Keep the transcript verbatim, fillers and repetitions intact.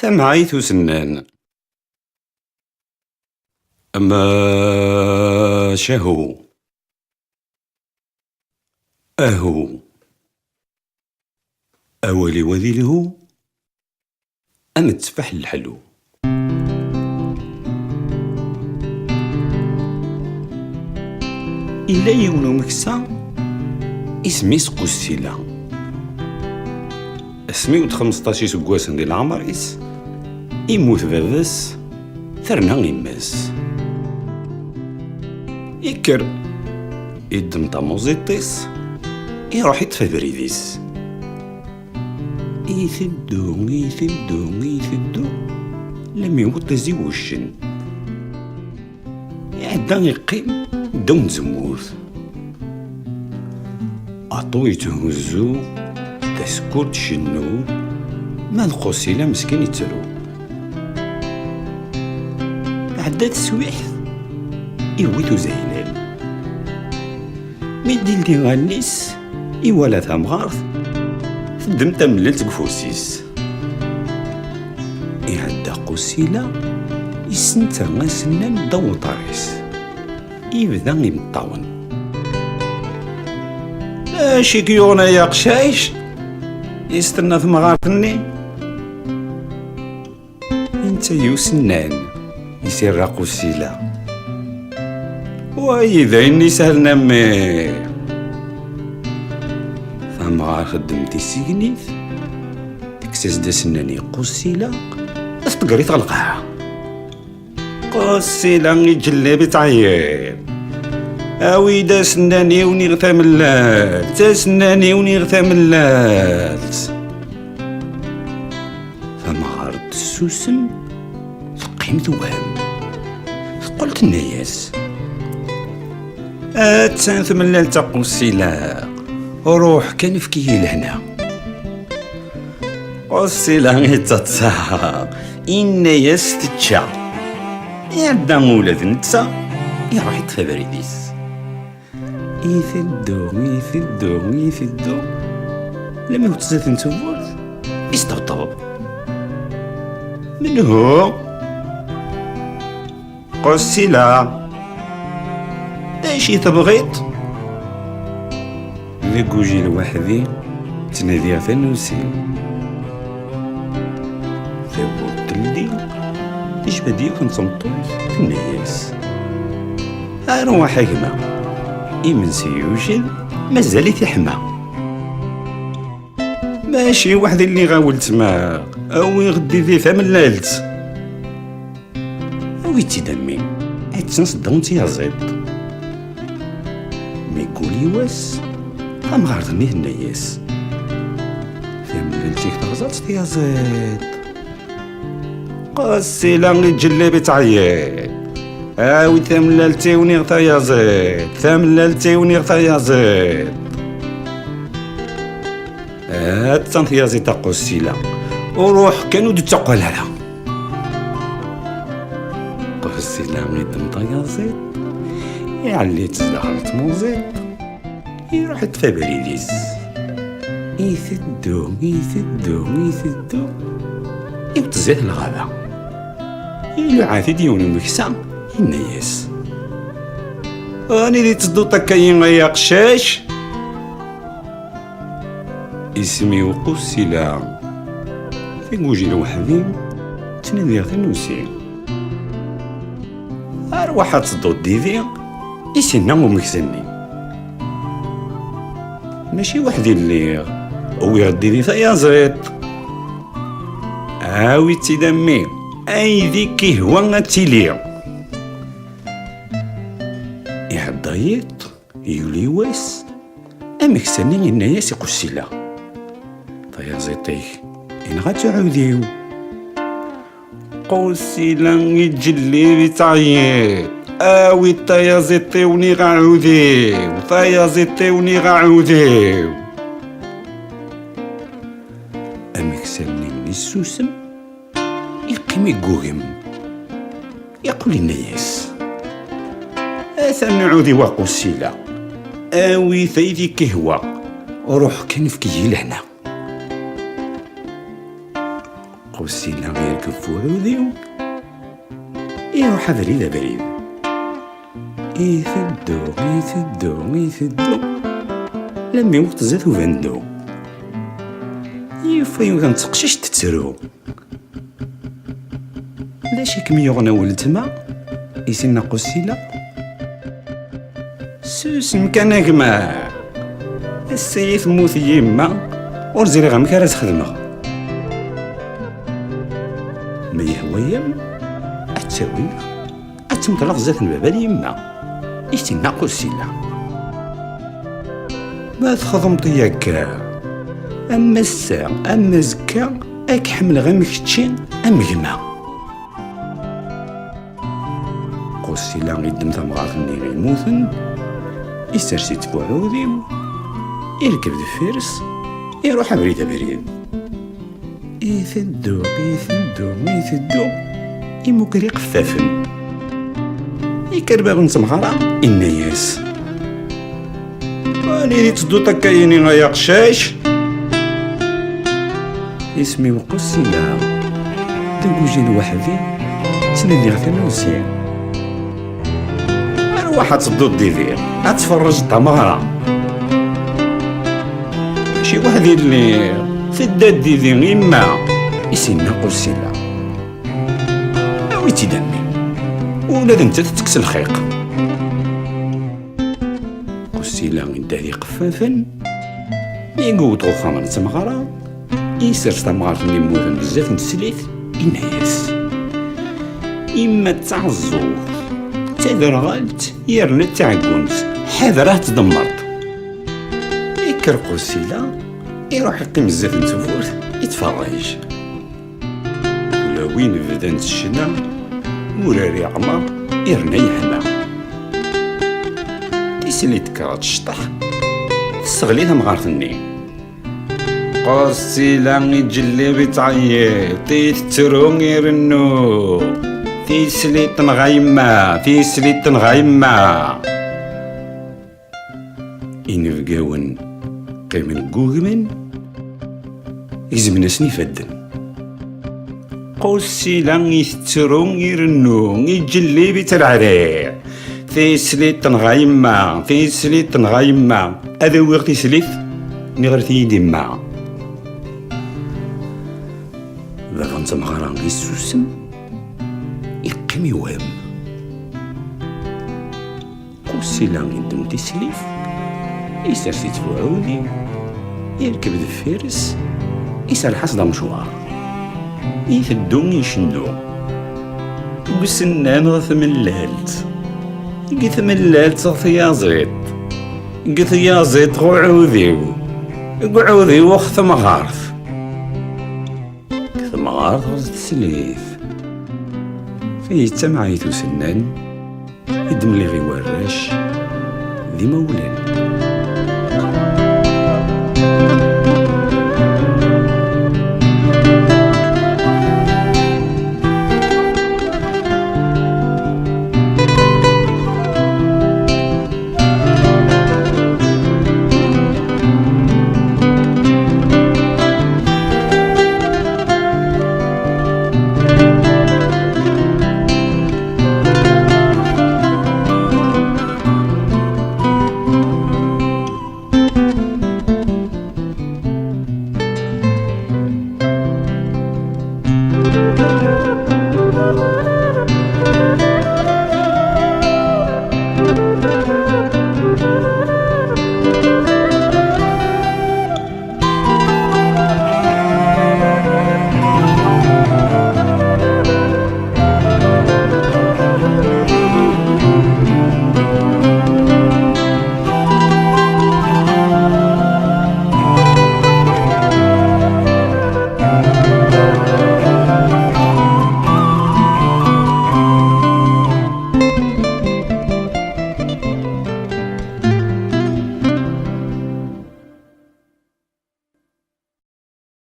Tamɛayt usennan. Amacahu. Ahu. Awal-iw ad ilhu am tteffaḥ n leḥlu. Illa yiwen umeksa, isem-is Qussila. Asmi ur d-xemseṭṭac iseggasen di leɛmer-is, immut baba-s, terna yemma-s. Ikker, iddem tamuẓiṭ-is, iruḥ iṭṭef abrid-is. Iteddu, iteddu, iteddu, lammi iwweḍ tizi wuccen. Iɛedda iqqim ddaw n tzemmurt. Aṭu yetthuzzu, tasekkurt tcennu, ma d Qussila meskin yettru. Tɛedda teswiḥt, iwwi-t uzaylal. Mi d-ildi allen-is, iwala tamɣart teddem tamellalt deg ufus-is. Iɛedda Qussila, isenta asennan ddaw uḍar-is. Ibda imeṭṭawen. "Acu i k-yuɣen ay aqcic?" i s-tenna temɣart-nni. "Inta i usennan," i s-irra Qussila. "Wayi d ayen isehlen a mmi." Tamɣart teddem tisegnit, tekkes-as-d asennan i Qussila, tḍegger-it ɣer lqaɛa. Qussila iǧelleb ittɛeyyiḍ: "Awi-d asennan-iw niɣ tamellalt, asennan-iw niɣ tamellalt." Tamɣart tessusem, teqqim tewhem. Teqqel tenna-yas: "Attan tmellalt a Qussila, ruḥ kan efk-iyi lehna." Qussila ittaḍsa, inna-yas tečča. Iɛedda ula d netta, iruḥ iṭṭef abrid-is. Iteddu, iteddu, iteddu, lammi iwweḍ zdat n tewwurt, isṭebṭeb. "Menhu?" "Qussila." "D acu i tebɣiḍ?" "Deg ugujil weḥd-i, ttnadiɣ tanusi." Tawwurt teldi, tejba-d yiwet n tmeṭṭut, tenna-yas: "Arwaḥ a gma, imensi yewjed, mazal-it iḥma." "Mačči weḥd-i lliɣ a weltma, awiɣ-d yid-i tamellalt." "Awi-tt-id a mmi, attan s ddaw n tyaẓiḍt." Mi yuli wass, tamɣart-nni tenna-yas: "Tamellalt-ik terẓa-tt tyaẓiḍt." Qussila iǧelleb ittɛeyyiḍ: "Awi tamellalt-iw niɣ tayaẓiḍt, tamellalt-iw niɣ tayaẓiḍt." "Attan tyaẓiḍt a Qussila, ruḥ kan ur d-tteqqal ara." Qussila iddem tayaẓiḍt, iɛelli-tt zdaxel tmuẓiḍt, iruḥ iṭṭef abrid-is. Iteddu, iteddu, iteddu, iwweḍ zdat lɣaba. Iluɛa-t-id yiwen umeksa, inna-yas: "Anida i tettedduḍ akka-yi ay aqcac?" "Isem-iw Qussila, deg ugujil weḥd-i, ttnadiɣ tanusi." "Arwaḥ ad tedduḍ didi," i s-yenna umeksa-nni. "Mačči weḥd-i lliɣ, uwiɣ-d didi tayaẓiḍt." "Awi-tt-id a mmi, aydeg k-ihwa ad tili." Iɛedda yiḍ, yuli wass, ameksa-nni yenna-yas i Qussila: "Tayaẓiḍt-ik inɣa-tt uɛudiw." Qussila iǧellib ittɛeyyiḍ: "Awi tayaẓiḍt-iw niɣ aɛudiw, tayaẓiḍt-iw niɣ aɛudiw." Ameksa-nni yessusem, iqqim iggugem. Yeqqel yenna-yas: "Atan uɛudiw a Qussila, awi-t aydeg k-ihwa, ruḥ kan efk-iyi lehna." Qusila yerkeb f uɛudiw, iruḥ abrid abrid. Iteddu, iteddu, iteddu, lammi iwweḍ zdat ubendu. Yufa yiwet n teqcict tettru. D acu i kem-yuɣen a weltma? Isinna Qusila. Susem kan a gma. Ass-ayi temmut yemma, ur ẓriɣ amek ara s-xedmeɣ. Ma yehwa-yam, ad tt-awiɣ, ad tt-mḍleɣ zdat n baba d yemma, isinna Qusila. Ma txedmeḍ akka, am ass-a, am azekka, ad k-ḥemmleɣ am kečči, am gma. Qusila iddem tamɣart-nni yemmuten, isers-itt f uɛudiw, irkeb deffir-s, iruḥ abrid abrid. Iteddu, iteddu, iteddu, imuker iqeffafen. Ikker bab n temɣara, inna-yas: "Anida i tedduḍ akka-yini ay aqcac?" Isem-iw Qusila, d agujil weḥd-i, ttnadiɣ timusi. Arwaḥ ad tedduḍ didi, ad tferrjeḍ tameɣra. Mačči weḥd-i lliɣ, tedda-d didi yemma, isinna Qusila. Awi-tt-id a mmi, ula d nettat tettekkes lxiq. Qusila idda d iqeffafen, mi yewweḍ uxxam n tmeɣra, isers tamɣart-nni yemmuten bezzaf n teslit, inna-yas: "Imma d taɛeẓẓugt, d taderɣalt, yerna d taɛeggunt, ḥader ad tt-tdemmeṛ." Ikker Qusila, iruḥ iqqim zdat n tewwurt, ittferrij. Tulawin bdant ccna, urar iɛmer, irna yeḥma. Tislit kraḍ tecṭeḥ, tesseɣli tamɣart-nni. Qusila iǧellib ittɛeyyiḍ, itettru irennu: "Tislit tenɣa yemma, tislit tenɣa yemma." Inebgawen qqimen ggugmen, gezmen-asen ifadden. Qusila itettru irennu, iǧellib itterɛriɛ: "Tislit tenɣa yemma, tislit tenɣa yemma. Ad awiɣ tislit, niɣret-iyi-d imma." Baba n tmeɣra yessusem, iqqim iwhem. Qusila iddem tislit, isers-itt f uɛudiw, irkeb deffir-s, iserreḥ-as d amecwar. Iteddu icennu. Deg usennan ɣer tmellalt, deg tmellalt ɣer tyaẓiḍt, deg tyaẓiḍt ɣer uɛudiw, deg uɛudiw ɣer temɣart. Deg temɣart ɣer teslit. Yettameɛ-it usennan, i d-mliɣ i warrac d imawlan.